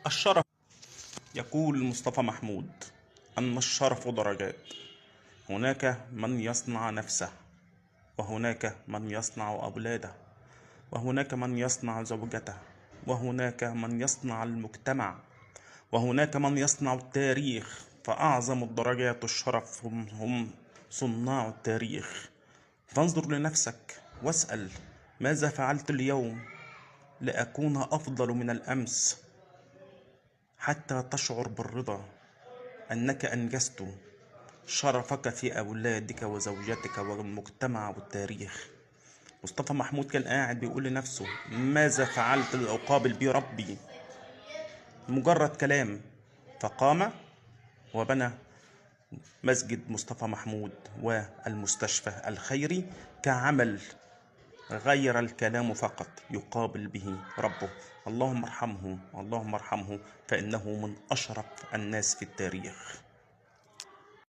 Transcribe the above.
الشرف. يقول مصطفى محمود أن الشرف درجات. هناك من يصنع نفسه، وهناك من يصنع أولاده، وهناك من يصنع زوجته، وهناك من يصنع المجتمع، وهناك من يصنع التاريخ. فأعظم الدرجات الشرف هم صناع التاريخ. فانظر لنفسك واسأل: ماذا فعلت اليوم لأكون أفضل من الأمس؟ حتى تشعر بالرضا أنك أنجزت شرفك في أولادك وزوجتك والمجتمع والتاريخ. مصطفى محمود كان قاعد بيقول لنفسه: ماذا فعلت لأقابل بي ربي؟ مجرد كلام. فقام وبنى مسجد مصطفى محمود والمستشفى الخيري كعمل، غير الكلام فقط يقابل به ربه. اللهم ارحمه، اللهم ارحمه، فإنه من أشرف الناس في التاريخ.